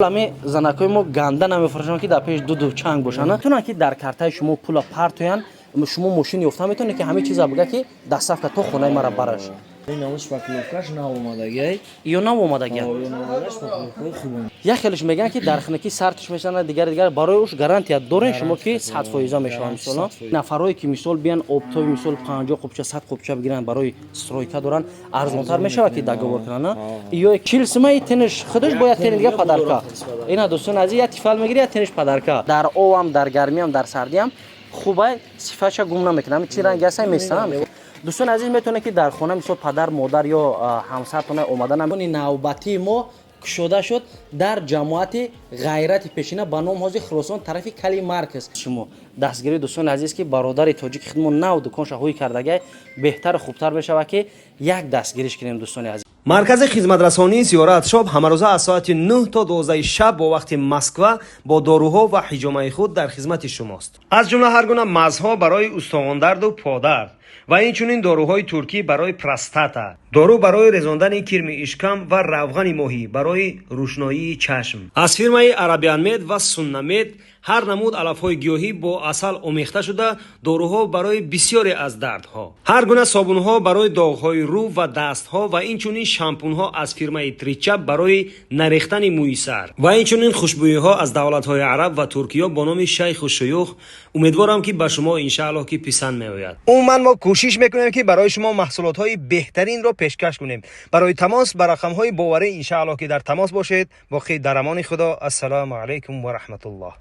Ами занакҳои мо ганда намефурӯшанд, ки дар пеш дуду чанг бошанд. Метавонанд, ки дар картаи шумо пула партоянд, шумо мошин ёфта метавонед, ки ҳамин чиза бигӯяд, ки доставка то хонаи мара бараш. Ин намуд шпаклёвкаш нав омадагиай. Ё нав омадагиам? Ё навомадаш, шпаклёвкаи хубанд. Як хелеш мегӯянд, ки дар хунукӣ сартиш мешаванд, дигар дигар. Барои уш гарантия дорем шумо, ки 100% мешаванд? Мисол, нафарое ки, мисол, биян оптовый, мисол, 50 қубча, 100 қубча бигиранд, барои стройка доранд, арзонтар мешавад, ки договор кунанд? Ё 40 сумаи тениш худаш бояд, тени дига подарка. Ина, дӯстони азиз, як тифал мегири, як тениш подарка. Дар овам, дар гармиам, дар сардиам хубай, сифатша гум намекунад. Ҳами чи ранги ҳастам местам. Дӯстони азиз, метавонед, ки дар хона, мисол, падар, модар ё ҳамсартона омадан. Навбатии мо кушода шуд дар ҷамоати Ғайрати пешина ба ном ҳозир Хуросон, тарафи Кали Марказ. Шумо дастгирии, дӯстони азиз, ки бародари тоҷики худмон нав дуконша ҳуй кардагай, беҳтару хубтар мешавад, ки як дастгириш кунем, дӯстони азиз. Маркази хизматрасонии Зиёрат Шоп ҳамарӯза аз соати 9 то 12 шаб бо вақти Москва бо доруҳо ва ҳиҷомаи худ дар хизмати шумост. Аз ҷумла ҳар гуна мазҳо барои устухондарду подард ва инчунин доруҳои туркӣ барои простата, дору барои резондани кирми ишкам ва равғани моҳӣ барои рӯшноии чашм. Аз фирмаи Арабианмед ва Суннамед ҳар намуд алафҳои гиёҳӣ бо асал омехта шуда, доруҳо барои бисёре аз дардҳо, ҳар гуна собунҳо барои доғҳои рӯ ва дастҳо ва инчунин шампунҳо аз фирмаи Тричап барои нарехтани мӯи сар ва инчунин хушбӯиҳо аз давлатҳои араб ва Туркиё бо номи Шайху Шуюх. Умедворам, ки ба шумо, иншааллоҳ, ки писанд меояд. Умуман, мо кӯшиш мекунем, ки барои шумо маҳсулотҳои беҳтаринро пешкаш кунем. Барои тамос ба рақамҳои боварӣ, иншааллоҳ, ки дар тамос бошед. Боқӣ дар амони Худо. Ассалому алайкум ва раҳматуллоҳ.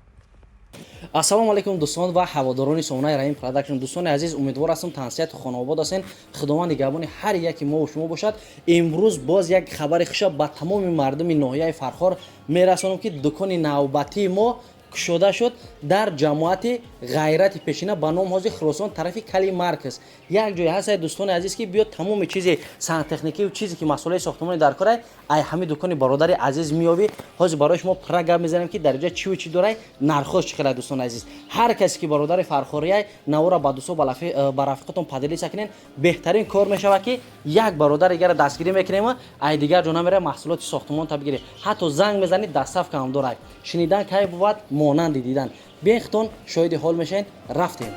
Ассалому алайкум, дӯстон ва ҳаводорони сомонаи Раҳим Продакшн. Дӯстони азиз, умедвор ҳастам, тансиҳату хонаобод ҳастен. Худованд нигаҳбони ҳар яки мову шумо бошад. Имрӯз боз як хабари хуша ба тамоми мардуми ноҳияи Фархор мерасонам, ки дукони навбатии мо кушода шуд дар ҷамоати Ғайрати пешина ба ном ҳозир Хуросон, тарафи Кали Марказ. Як ҷое ҳастае, дӯстони азиз, ки биёд, тамоми чизи сантехникию чизе ки масъулаи сохтмонӣ дар корай, ай ҳами дукони бародари азиз меёбӣ. Ҳозир барои шумо пурра гап мезанем, ки дар инҷа чиву чӣ дорай, нархош чӣ хелай. Дӯстони азиз, ҳар касе ки бародари фархориай, навора ба дӯсто, ба рафиқатон поделиться кунен. Беҳтарин кор мешавад, ки як бародари дигара дастгирӣ мекунем, ай дигар ҷо намера маҳсулоти сохтмонта бигирӣ. Ҳатто занг мезанӣ, доставка ҳам дорай. Шунидан кай бувад монанди дидан. Биёин, худтон шоҳиди ҳол мешавед. Рафтем.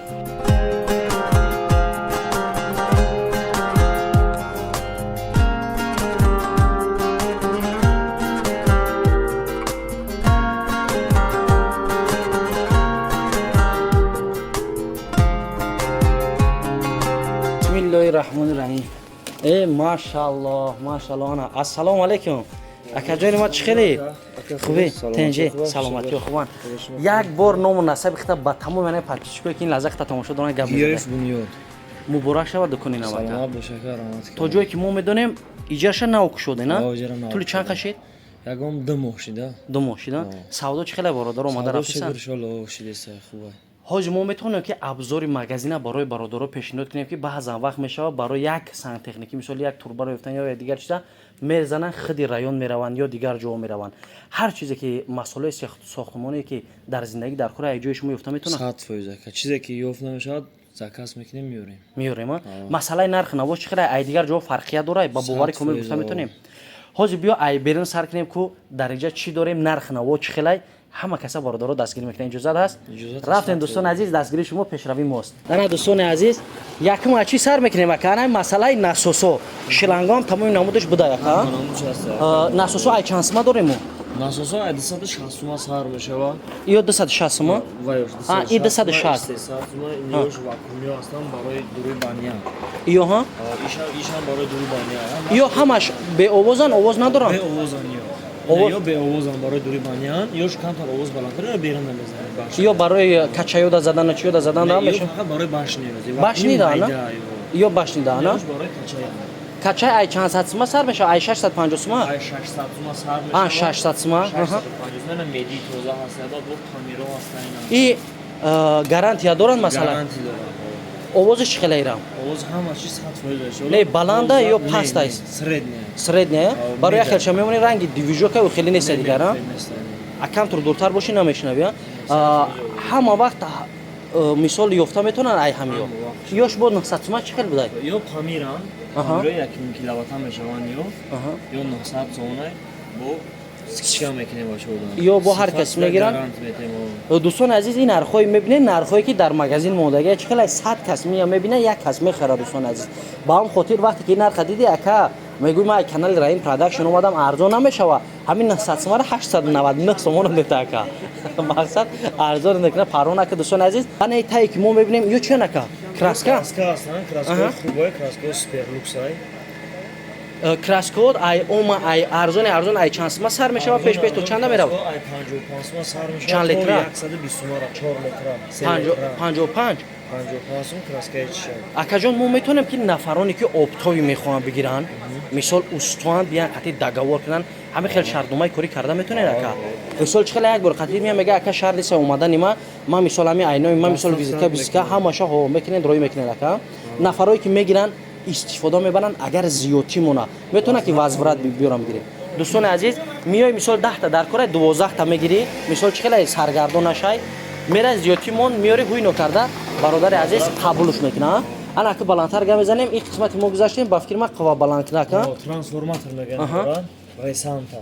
Бисмиллоҳи раҳмони раҳим. Э, машаллоҳ, машаллоҳ. Ана, ассалому алайкум, акаҷони ма, чӣ хеле хубе, тенҷи, саломатиё, хубан? Як бор ному насаби хита ба тамоми ана подписчикое, ки ин лаҳза хита тамошо доранд, гап Гиёев мезанед. Бунёд. Муборак шавад дукони навака. Саломат бош, ака, раҳмат. То ҷое ки мо медонем, иҷаша нав кушоде, на? О, иҷара нав Тӯли чанд кушодем. қашид? Ягон 2 моҳ шида. 2 моҳ шида. Савдо чӣ хеле, бародар, омада рафтисан? Шукр, иншолло, шидеса, хуба. Ҳозир мо метавонем, ки абзори магазина барои бародаро пешниҳод кунем, ки баъзан вақт мешавад, барои як сантехникӣ, мисол, як турбаро ёфтан ё дигар чиза мезананд, худи район мераванд ё дигар ҷо мераванд. Ҳар чизе ки масъулаи сохтмоние, ки дар зиндагӣ дар кора, ҷои шумо ёфта метавонад? 100%, ака. Чизе ки ёфт намешавад, заказ мекунем, меорем. Меорем. Масъалаи нархи наво чӣ хеле, ай дигар ҷо фарқият дорад, ба бовари комил гуфта метавонем? Ҳозир биё, ай берун сар кунем, ку дар инҷа чӣ дорем, нархи наво чӣ хелай. Ҳама каса бародаро дастгирӣ мекунанд. Иҷозат ҳаст? Иҷозат аст. Рафтем, дӯстони азиз, дастгирии шумо пешравии мост. Ана, дӯстони азиз, якум аз чӣ сар мекунем, ака? Ана, масъалаи насосо, шлангоам тамоми намудаш буда, ака? Намудш ҳаст. Насосо ай чанд сума дорем мо? Насосо ай 260 сума сар мешавад. Ё 260 сума? Ваёш. А, и 260. 300 сума. Ниёш вакуумиё ҳастанд, барои дуруи баня. Ё ҳа? Ишам барои дуруи баня. Ё ҳамаш беовозан, овоз надоранд? Беовозан ё. Ё беовозан, барои дуруи банян, ёш камтар овоз баландтар, ё берун намезанад башня. Ё барои качаёда задану чиёда задан да Ё меша? фақат барои башни. Башни да, на? Ё башни да, на? Ёш барои качая. Качай ай чанд сад сума сар мешава? Ай 650 сума? Ай 600 сума сар мешавад. А, 600 сума. 650 сума. Меди тоза ҳаст, бо памиро ҳаст. И гарантия доранд, масалан? Гарантия дорад. Овозиш чӣ хеле ирам? Овоз ҳама чиз 100%. Не, баланда ё паст аст? Средняя. Средняя. Барои як хелша мемони, ранги движока хеле неста дигар, а? А камтур дуртар бошӣ, намешунавӣ, а? Ҳама вақт, мисол, ёфта метавонанд ай ҳамиё? Ёш бо 900 сума чӣ хел будай? Ё памиран, памиро 1 киловатта мешаванд, ё 900 сомона бо. Скидка мекунем бачаҳо. Ё бо ҳар кас мегиранд? Гарант метем. О. Дӯстони азиз, ин нархҳое мебинед, нархҳое ки дар магазин мондагия, чӣ хеле 100 кас мия мебинад, як кас мехарад. Дӯстони азиз, ба ҳам хотир вақте ки ин нарха диди, ака, мегӯй: «Ман канали Раим Продакшн омадам, арзон намешава». Ҳамин 900 сомара 899 сомона мета, ака. Мақсад, арзон мекунад, парво нака. Дӯстони азиз, ана тае ки мо мебинем, ё чиан, ака, краска? Краска ҳастанд, краскаҳои хубай, краскаҳои супер люксай. Краскаот ай ома, ай арзони арзон ай чанд сума сар мешава, пеш пеш то чанда меравад? Ай 55 сума сар мешава. Чанд литра? 120 сума, 4 литра, 3 литра. 55? 55 сум краскаи чиша. Акаҷон, мо метавонем ки нафароне ки оптовый мехоҳанд бигиранд, мисол, устоанд, биян қатъи договор кунанд, ҳамин хел шартномаи корӣ карда метавонед, ака? Мисол, чӣ хеле як бор қатъи мия мега: «Ака, шарти са омадани ма, мисол, ҳамин айнои ма, мисол, визитка, визитка ҳамаша ҳо мекунед, роӣ мекунед, ака». Нафарое ки мегиранд, истифода мебаранд, агар зиёдтӣ мона, метавонад ки возврат биёрам бигирем. Дӯстони азиз, миёи, мисол, 10-та дар кора, 12-та мегирӣ, мисол, чӣ хеле саргардон нашай, мера, зиёдтӣ мон, меёри, ҳуй нокарда, бародари азиз қабулш мекуна. Ана, ака, баландтар гап мезанем. Ин қисмати мо гузаштем, ба фикри ман, қува баландкунак. Трансформатор мегӯянд, ресанта.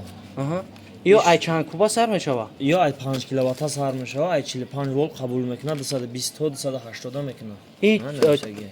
Ё ай чанд куба сар мешава? Ё ай 5 киловатта сар мешава, ай 45 волт қабул мекунад, 220 то 280 мекунад. И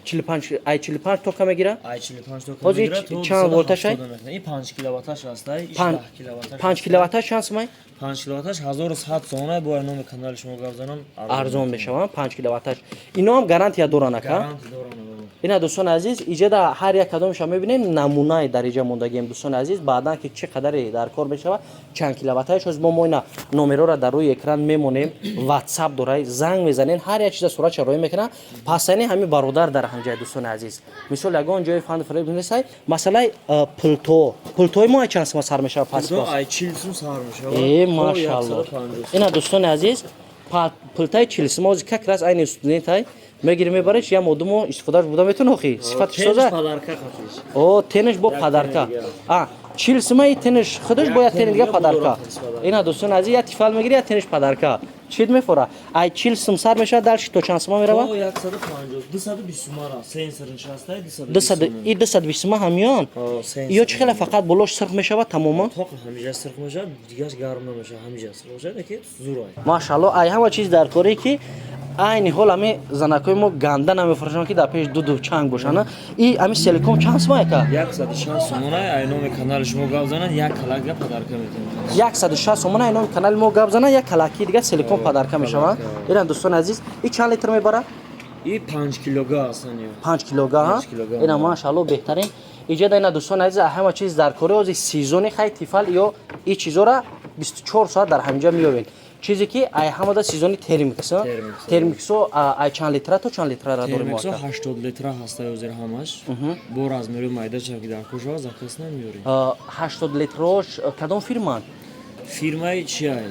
45, ай 45 тока мегира? Ай 45 тока Ҳозир мегира то чанд волташай? 280 мекунад. И 5 киловатташ аст, иш 10 киловатташ. 5 киловатташ чанд сумай? 5 киловатташ 1100 сомона, бо номи канали шумо гап занам. Арзон мешава 5 киловатташ. Ино ҳам гарантия доранд, ака? Гарантия доранд. Ина, дӯстони азиз, иҷода ҳар як кадомеша мебинем, намунаи дар иҷа мондагием. Дӯстони азиз, баъдан ки чӣ қадаре дар кор мешава, чанд киловаттаеш, ҳоз мо ина номерора дар рӯи экран мемонем, ватсап дорай, занг мезанен, ҳар як чиза суратша роӣ мекунад. Пасани ҳамин бародар дар ҳамҷай. Дӯстони азиз, мисол, ягон ҷои фанду фиреб несай. Масъалаи пулто, пултои мо ай чанд сума сар мешава пас? Пулто ай 40 сум сар мешава. Э, то машалло. 150 сум. Ина, дӯстони азиз, пултаи 40 сума ҳози как раз айни студентай мегири, мебариш, я модумо истифодаш буда метавон, охи сифаташ Тениш соза. Подарка хатиш. О, тениш бо Як подарка. тени дига. А, 40 сума и тениш худаш Як бояд тени тени дига дига подарка. будора худиш подарка. Ина, дӯстони азиз, я тифал мегири, я тениш подарка. Чид мефора? Ай 40 сум сар мешавад, дальше то чанд сума мерава? То 150, 220 сумара, сенсор нишастай 220. 200, и 220 сума ҳамён? О, сенсор. Ё чӣ хеле, фақат болош сирх мешавад, тамома? Тоқ ҳамиҷа сирх мешавад, дигаш гарм намешавад, ҳамиҷа сирх мешавад, лекин зурай. Машалло, ай ҳама чиз дар коре ки айни ҳол ҳами занакҳои мо ганда намефурӯшанд, ки дар пеш дуду чанг бошанд. И ҳами селиком чанд сума, ака? 160 сомона, ай номи канали шумо гап занад, як калага подарка метем. 160 сомона, ай номи канали мо гап занад, як калаки дига селиком подарка мешавад. Подарка. Ина, дӯстони азиз, и чанд литр мебарад? И 5 килога ҳастан ё. 5 килога, ҳа? 5 килога. Ина, машалло, беҳтарин. Иҷода, ина, дӯстони азиз, ҳама чиз дар кори ҳози сезони хай тифал ё и чизора 24 соат дар ҳаминҷа меёбед. Чизе ки ай ҳамада сезони термикс, а? Термикс. Термиксо ай чанд литра то чанд литрара дорем мо, Термиксо ака? 80 литра ҳаста ҳозир ҳамаш. Бо размери майдача ки дар кушава заказ намеёрем. 80 литрош кадом фирмаанд? Фирмаи чиай?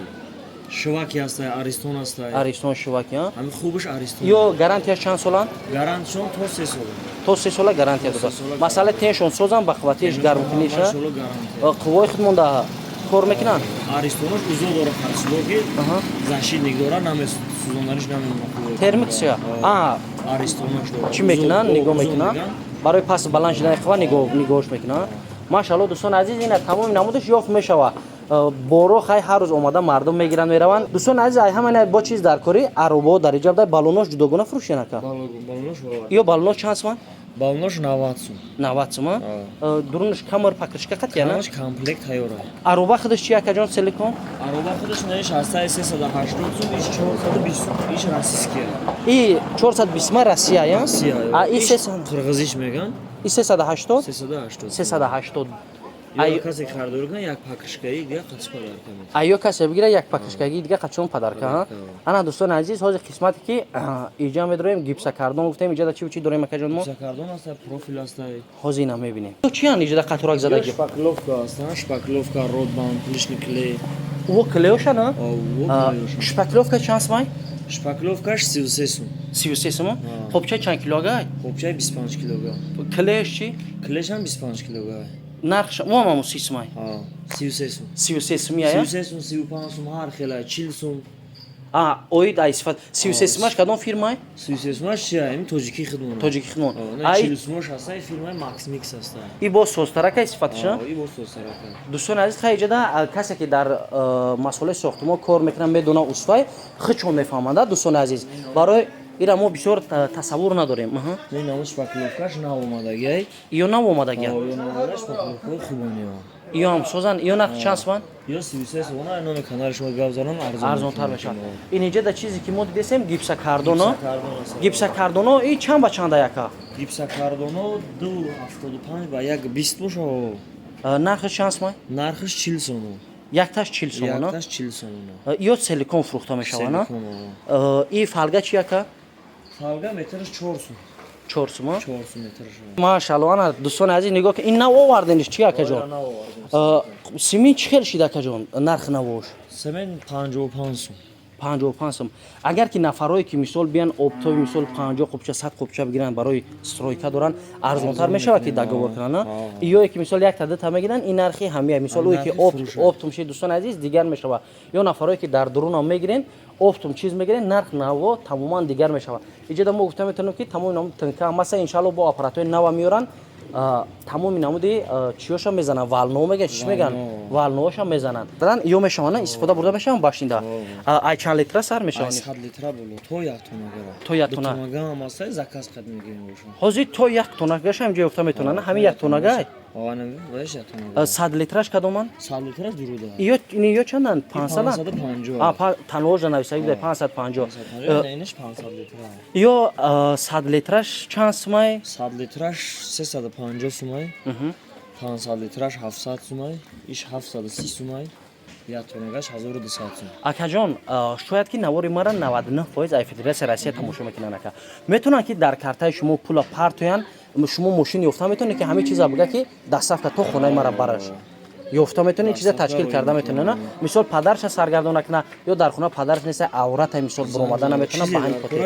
Шваки ҳастай, Аристон ҳастай. Аристон, Шваки, а? Ҳами хубаш Аристон. Ё гарантияш чанд соланд? Гарантшон то 3 сол. То 3 сола гарантия То дода. 3 сола. Масъала теншон созам, ба қувватиш, гармкуниша. Сола гарантия. Қуввои худ монда кор мекунанд? Аристонош узо дора, харчилоки защитник дора, намесӯзонданиш, намемона қуввои. Термикс я? А, Аристонош дора. Чӣ мекунанд? Узо- Нигоҳ узо мекунанд? меган. Барои пас баланд шудани қувва нигоҳш мекунанд. Машалло, дӯстони азиз, ина тамоми намудаш ёфт мешава. Боро хай ҳар рӯз омада мардум мегиранд, мераванд. Дӯстони азиз, ай ҳама ина бо чиз дар кори аробо дар иҷа буда, баллонош ҷудогона фурӯшен, ака? Баллонош Ё баллонош чанд суман? Баллонош 90 сум. 90 сума. Дурунаш камар покрышка қатия, на? Камаш комплект тайёра. Ароба худаш чи, акаҷон, селикон? Ароба худаш наиш ҳастаи 380 сум, иш 420 сум. Иш российския. И 420 ма Россия, я? Россия. А и Иш 300 қирғизиш меган. И 380? 380. 380. Ё Ай касе харидорӣ кунад, як покрышкаи дига қатиш подарка метавонад. А ё касе бигира, як покрышкаги дига қачон подарка, ҳа? Подарка. Ана, дӯстони азиз, ҳозир қисмате ки иҷа медроем, гипсокартон гуфтем, иҷада чи чи дорем, акаҷон, мо? Гипсокартон ҳаста, профил ҳаста. Ҳозир ина мебинем. Чиян иҷада қатурак Ё задаги? шпаклёвка ҳаста, шпаклёвка, ротбанд, лишний клей. Во клеёшан, а? Во клеёшан. Шпаклёвка чанд сумай? Шпаклёвкаш 33 сум. 33 сума? Хобча чанд килога? Хобчаи 25 килога. Клеёш чи? Клешам 25 килога. Нархш мо 30 сумай? 33 сум. 33 сум я? 33 сум, 35 сум, ҳар хела, 40 сум. А, оид ай сифат. 33 сумаш кадом фирмай? 33 сумаш чия? Ин тоҷикӣ хидмон. Тоҷикӣ хидмон. Ай 40 сумаш ҳаста, фирмаи Макс Микс ҳаста. И боз созтаракай сифаташ, а? И боз созтарака. Дӯстони азиз, хай, иҷода касе ки дар масъалаи сохтумон кор мекунад, медона, усвай худшон мефаҳманд, дӯстони азиз. Барои ира мо бисёр тасаввур надорем. Не, намо шпаклёвкаш нав омадагиай. Ё нав омадагиа? Ё навомада, шпаклёвкаи хубан ё. Ё ҳам созанд, ё нарх чанд суман? Ё 33 сомона, номи канали шумо гап занам, арзон. Арзонтар мешавад. Ин иҷода чизе ки мо дидесем, гипсокартоно. Гипсокартоно и чанд ба чанда яка? Гипсокартоно 2,75 ба 1,20 боша. Нархаш чанд суман? Нархаш 40 сомон. Якташ 40 сомона? Якташ 40 сомона. Ё целиком фурӯхта мешавад? И фольга чи яка? Фольга метраш 4 сум. 4 сума? 4 сум метраш. Машалло, ана, дӯстони азиз, нигоҳ ки ин нав овардениш чи, акаҷон? Симин чӣ хел шид, акаҷон, нархи навош? Семен 55 сум. 55 сум. Агар ки нафарое ки, мисол, биян оптовый, мисол, 50 қубча, 100 қубча бигиранд, барои стройка доранд, арзонтар мешавад ки договор кунанд. Ё ки, мисол, якта дута мегиранд, ин нархи ҳамия, мисол, ое ки оптом шид, дӯстони азиз, дигар мешавад. Ё нафарое ки дар дурунам мегирен, оптом чиз мегирен, нарх наво тамоман дигар мешавад. Иҷода мо гуфта метавонем, ки тамоми намуди тынка маса, иншалло, бо аппаратҳои нава меоранд, тамоми намуди чиёша мезананд, волно меган, чӣ меган, волноша мезананд, ё мешаванд, истифода бурда мешаванд. Башинда ай чанд литра сар мешаванд? 100 литра боло, то як тоннагара. То як тонна. Тоннага ҳам аста, заказ қад мегирем боша. Ҳозир то як тоннагаша ҳам ҷо ёфта метавонанд, ҳамин як тоннагай? 100 литраш кадоманд? 100 литраш дуруда. Ё чанданд, 500? 550. Танложа нависаги будай, 550. Инаш 500 литра. Ё 100 литраш чанд сумай? 100 литраш 350 сумай, 500 литраш 700 сумай, иш 730 сумай, як тоннагаш 1200 сум. Акаҷон, шояд ки навори мара 99% ай Федератсияи Россия тамошо мекунанд, ака. Метавонанд ки дар картаи шумо пула партоянд, шумо мошин ёфта метавонед, ки ҳамин чиза бига, ки доставка то хонаи мара бараш ёфта метавонед, чиза ташкил карда метавонед. Мисол, падарша саргардона куна ё дар хона падараш неста, аврата, мисол, буромада наметавона, ба ҳамин хотир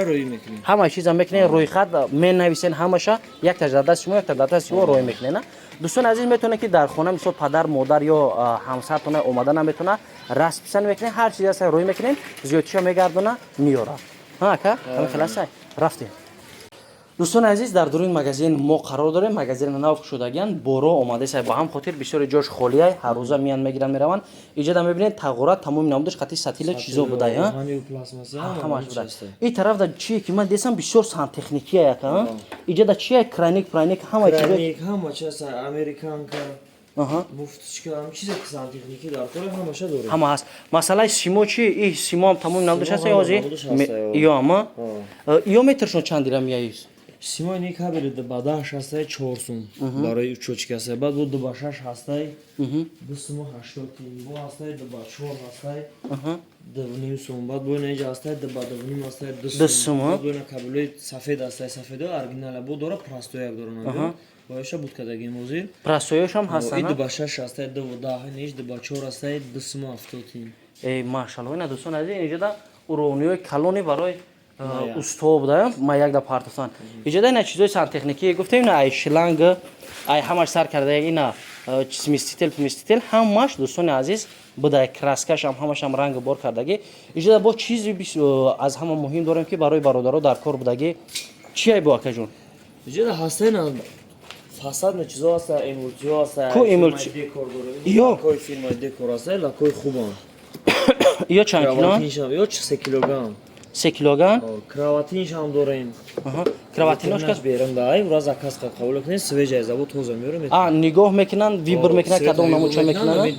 ҳамаи чиза мекунед, рӯйхат менависен, ҳамаша якташ дар дасти шумо, якта дар дасти шумо рӯй мекунед. Дӯстони азиз, метавонед, ки дар хона, мисол, падар, модар ё ҳамсартона омада наметавона, расписание мекунед, ҳар чизе аста рӯй мекунед, зиёдтиша мегардона, меёра. Ҳа, ака, ҳамин хел аста. Рафтем. Дӯстони азиз, дар дуруни магазин мо қарор дорем. Магазини нав шудагиан, боро омадаеса, ба ҳам хотир бисёри ҷош холиай, ҳаррӯза миян, мегиранд, мераванд. Иҷода мебинед, тағора тамоми намудаш қати сатила чизо будай, ҳамаш буда. И тараф да чие ки ман десам, бисёр сантехникия яка. Иҷода чия, краник, праник, ҳама чизо? Ҳама чиз, американка, муфтичка, ҳам чизе ки сантехникӣ дар кор, ҳамаша дорем. Ҳама ҳаст. Масъалаи симо чи? И симоам тамоми намудаш ҳаст ҳозир? Ё ама ё метршон чанд дирам яис? Симои ни кабели ба 10 ҳастай, 4 сум барои учётчик ҳастай, баъд бо 2 ба 6 ҳастай, 2 суму 80 тин, бо ҳастай 2 ба 4 ҳастай, 2,5 сум, баъд бо инаҷа ҳастай 2 ба 2,5 ҳастай, 2 сум, баъд бо ина кабелои сафед ҳастай, сафедо оригинала бо дора, простояк дора, бояша буд кардагим ҳозир. Простояшам ҳастан. 2 ба 6 ҳастай, 2,10, иниш 2 ба 4 ҳастай, 2 суму 70 тин. Э, машалло, ина, дӯстони азиз, инҷода уровниҳои калони барои усто буда, ма якда партофтан. Иҷода ина чизои сантехникӣ гуфтем, ина ай шланг, ай ҳамаш сар карда, ина смеситель, смеситель, ҳамаш, дӯстони азиз, буда, краскашам, ҳамашам ранг бор кардагӣ. Иҷода бо чизи аз ҳама муҳим дорем, ки барои бародаро дар кор будагӣ, чи ай бо, акаҷон? Иҷода ҳаста ина фасадна чизо ҳаста, эмулсиё ҳаста. Ку эмулси? Декор дорем. Ё. Лакои фирмаи декор ҳаста, лакои хубан. Ё чанд кило? Ё 3 килограмм. 3 килограмм. Кроватиншам дорем. Кроватинош кас берам да, ай ура заказ қабул кунед, свежая завод, тоза меорем. А, нигоҳ мекунанд, выбор мекунанд, кадом намудча мекунанд?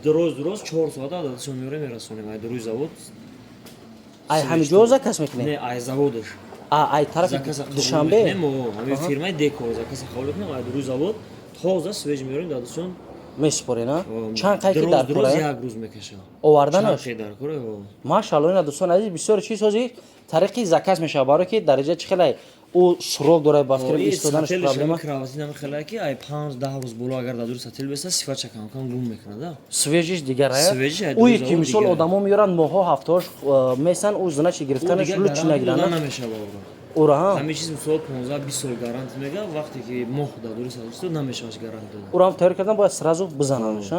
Дроз дроз 4 соат ададашо меорем, мерасонем ай дуруи завод. Ай ҳамин ҷо заказ мекунед? Не, ай заводаш. А, ай тарафи Душанбе? Ҳамин фирмаи декор заказ қабул кунем, ай дуруи завод тоза, свеж меорем, дадашон. Месупорен, а чанд қай ки дар кора? Як рӯз мекашад. Оварданаш? Дар кора. Машалло, ина, дӯстони азиз, бисёр чиз ҳозир тариқи заказ мешавад, барое ки дараҷа чӣ хелай ӯ срок дорад, ба фикрем, истоданаш проблема. Кроватин хелай ки ай 5-10 рӯз боло агар дар дури сатил беста, сифатша камкам гум мекунад, да. Свежиш дигар ӯе ки, мисол, одамо меёранд, моҳҳо, ҳафтаҳош месан, ӯ значи гирифтанаш лучи нагиранд. Намешавад. Ура. Ҳамин чиз, мисол, 15-20 сол гарант мега, вақте ки моҳ дар дури сатил намешавад гарант дода. Ура ҳам тайёр кардан бояд, сразу бизанандш.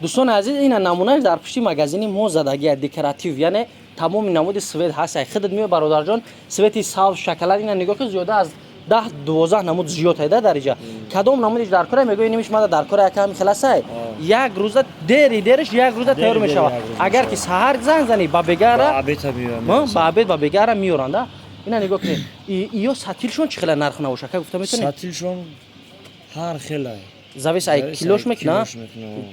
Дӯстони азиз, ина намунааш дар пушти магазини мо задагия, декоратив, яъне тамоми намуди свет ҳаст. Худат меои, бародарҷон, свети сабз, шоколад, ина нигоҳ кун, зиёда аз 10-12 намуд зиёд ҳайда дар иҷа. Кадом намудиш дар кора, мегӯи, нимиш мада дар кора, якам хеласай, як рӯза, дери дериш як рӯза тайёр мешавад. Агар ки саҳар занг занӣ, ба бегара, ба обед, ба бегара меёранд. Ина нигоҳ кунед, иё сатилшон чӣ хела нарх набоша, ка гуфта метавонед? Сатилшон ҳар хелай. Завис ай килош мекуна?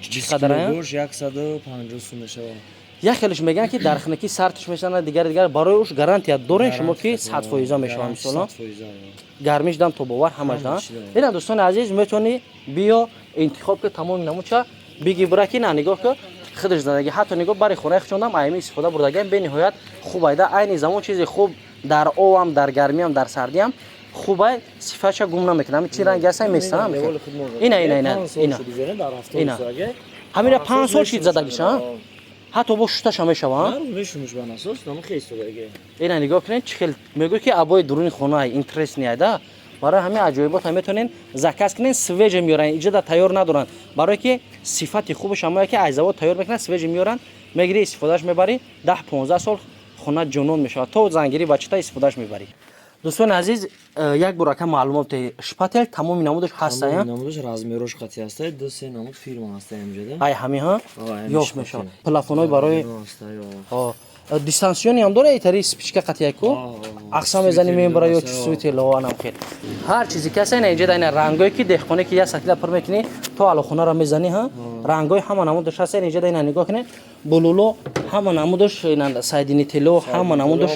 Чӣ қадара? 150 сум мешавад. Як хелеш мегӯянд, ки дар хунукӣ сартиш мешавад, дигар дигар. Барои уш гарантия дорем шумо, ки 100% мешавад, мисол, гармиш дам тобовар ҳамаш да. Ина, дӯстони азиз, метавонӣ биё, интихоб ки тамоми намудча биги, бура ки на, нигоҳ ки, худаш задаги. Ҳатто нигоҳ, бари хонаи худшондам айми истифода бурдагиам, бениҳоят хуб айда. Айни замон чизи хуб дар овам, дар гармиам, дар сардиам хубай, сифатша гум намекунад. Ҳами чи ранги ҳастай, места. Ина, ина, ина, ина, ина, ҳамира 5 сол шид задагиша, ҳатто бо шусташа мешава. Ина нигоҳ кунед, чӣ хел мегӯ, ки абои дуруни хонаи интересный айда. Барои ҳамин аҷоибот метавонед заказ кунед, свежий меёранд, иҷода тайёр надоранд, барое ки сифати хубаш ҳамое ки аз завод тайёр мекунанд, свежий меёранд, мегирӣ, истифодааш мебарӣ, 10-15 сол хона ҷонон мешавад, то зангирӣ бачата истифодааш мебарӣ. Дӯстони азиз, як бор ака маълумот, шпатель тамоми намудаш ҳаста? Намудаш, размерош қатъи ҳаста, ду се намуд фирма ҳаста ҳамҷода. Ай ҳами ҳа ёфт мешавад. Плафонҳои барои дистанционный ҳам дора, итари спичка қатъияку ақса мезани, мебара ё чувствитель, анам хел ҳар чизе ки ҳаста. Ина инҷа ина рангое ки деҳқоне ки як сатила пур мекунӣ, то алохонаро мезанӣ, ҳа, рангҳои ҳама намудаш ҳаста. Ина инҷа ина нигоҳ кунед, булуло ҳама намудаш, ина соединитело ҳама намудаш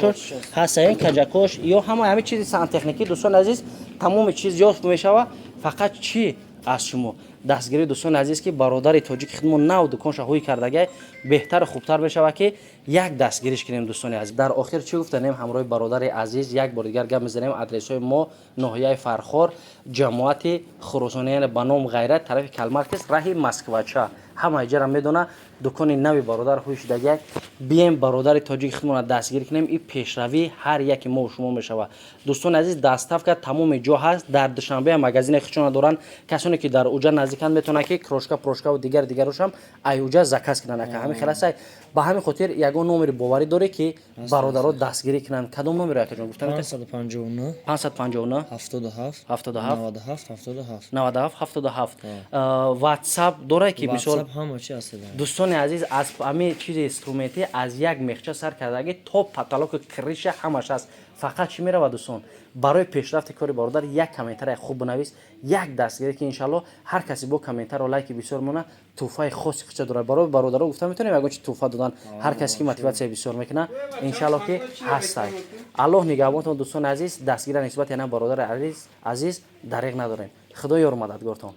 ҳаста, ин каҷакош ё ҳама ҳами чизи сантехникӣ. Дӯстони азиз, тамоми чиз ёфт мешава. Фақат чӣ аз шумо дастгирӣ, дӯстони азиз, ки бародари тоҷики худмо нав дуконша ҳуй кардагай, беҳтару хубтар мешавад, ки як дастгириш кунем. Дӯстони азиз, дар охир чӣ гуфтанем? Ҳамроҳи бародари азиз як бори дигар гап мезанем. Адресҳои мо: ноҳияи Фархор, ҷамоати Хуросони, яъне ба ном Ғайрат, тарафи Калмаркес, раҳи Москвача. Ҳама иҷара медона, дукони нави бародар ҳуй шудагай. Бием, бародари тоҷики худмона дастгирӣ кунем, и пешравии ҳар яки мо шумо мешавад. Дӯстони азиз, доставка тамоми ҷо ҳаст. Дар Душанбе магазини худшона доранд. Касоне ки дар уҷа наздиканд, метавонанд, ки крошка, прошкаву дигар дигарошам ай уҷа заказ кунанд, ака. Ҳамин хеласай. Ба ҳамин хотир ягон номери боварӣ дорӣ, ки бародаро дастгирӣ кунанд? Кадом номеро, акаҷон, гуфта? 559. 559. 77. 77. 97 77. 97 77. Ватсап дорад, ки мисол? Ҳама чи ҳаст. Дӯстони азиз, аз ҳамин чизи инструментӣ, аз як мехча сар кардаги то потолоку крыша, ҳамаш ҳаст. Фақат чӣ меравад, дӯстон? Барои пешрафти кори бародар як комментария хуб бинавис, як дастгирӣ, ки иншалло ҳар касе бо комментарро, лайки бисёр мона, тӯҳфаи хоси худша дорад. Барои бародаро гуфта метавонем, ягон чи тӯҳфа додан, ҳар касе ки мотиватсия бисёр мекунад, иншалло ки ҳастай. Аллоҳ нигаҳбонтон, дӯстони азиз. Дастгира нисбати ана бародари азиз дареғ надорем. Худо ёру мададгортон.